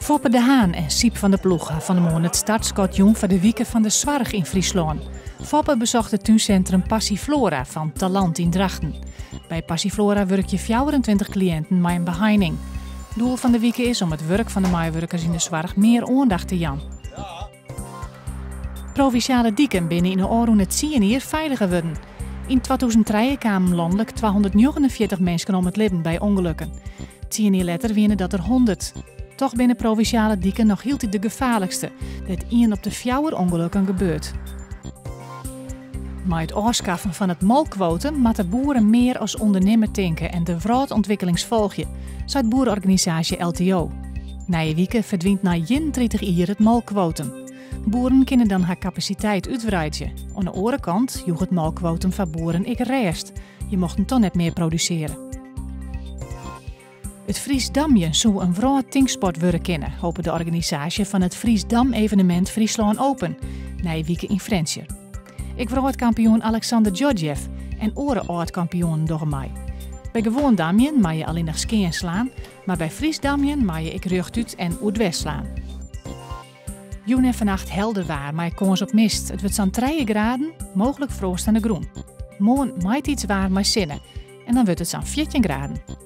Foppe de Haan en Syb van der Ploeg ha fan 'e moarn it startskot jûn foar de Wike fan de Soarch yn Fryslân. Foppe besocht it túnsintrum Passiflora fan Talant yn Drachten. By Passiflora wurkje 24 kliïnten mei in beheining. Doel fan de wike is om it wurk fan de meiwurkers yn de soarch mear oandacht te jaan. Provinsjale diken binne yn de ôfrûne tsien jier feiliger wurden. Yn 2003 kamen lanlik 249 minsken om it libben by ûngelokken. Tsien jier letter wiene dat der 100. Toch binne provinsjale diken noch hieltyd de gefaarlikste, dêr't ien op de fjouwer ûngelokken gebeurt. Mei it ôfskaffen fan it molkkwotum moatte boeren mear as ûndernimmer tinke en de wrâldûntwikkelings folgje, seit boereorganisaasje LTO. Nije wike ferdwynt nei 31 jier it molkkwotum. Boeren kinne dan har kapasiteit útwreidzje. Oan de oare kant joech it molkkwotum foar boeren ek rêst. Je mochten toch net mear produsearje. It Frysk damjen soe in wrâldtinksport wurde kinne, hopet de organisaasje fan it Frysk Dam-evenemint Fryslân Open, nije wike yn Frjentsjer. Ek wrâldkampioen Alexander Georgiev en oare âld-kampioenen dogge mei. By gewoan damjen mei je allinnich skean slaan, mar by Frysk damjen mei je ek rjochtút en oerdwers slaan. Jûn en fannacht helder waar mei kâns op mist. It wurdt sa'n 3 graden, mooglik froast oan de grûn. Moarn maitiids waar mei sinne en dan wurdt it sa'n 14 graden.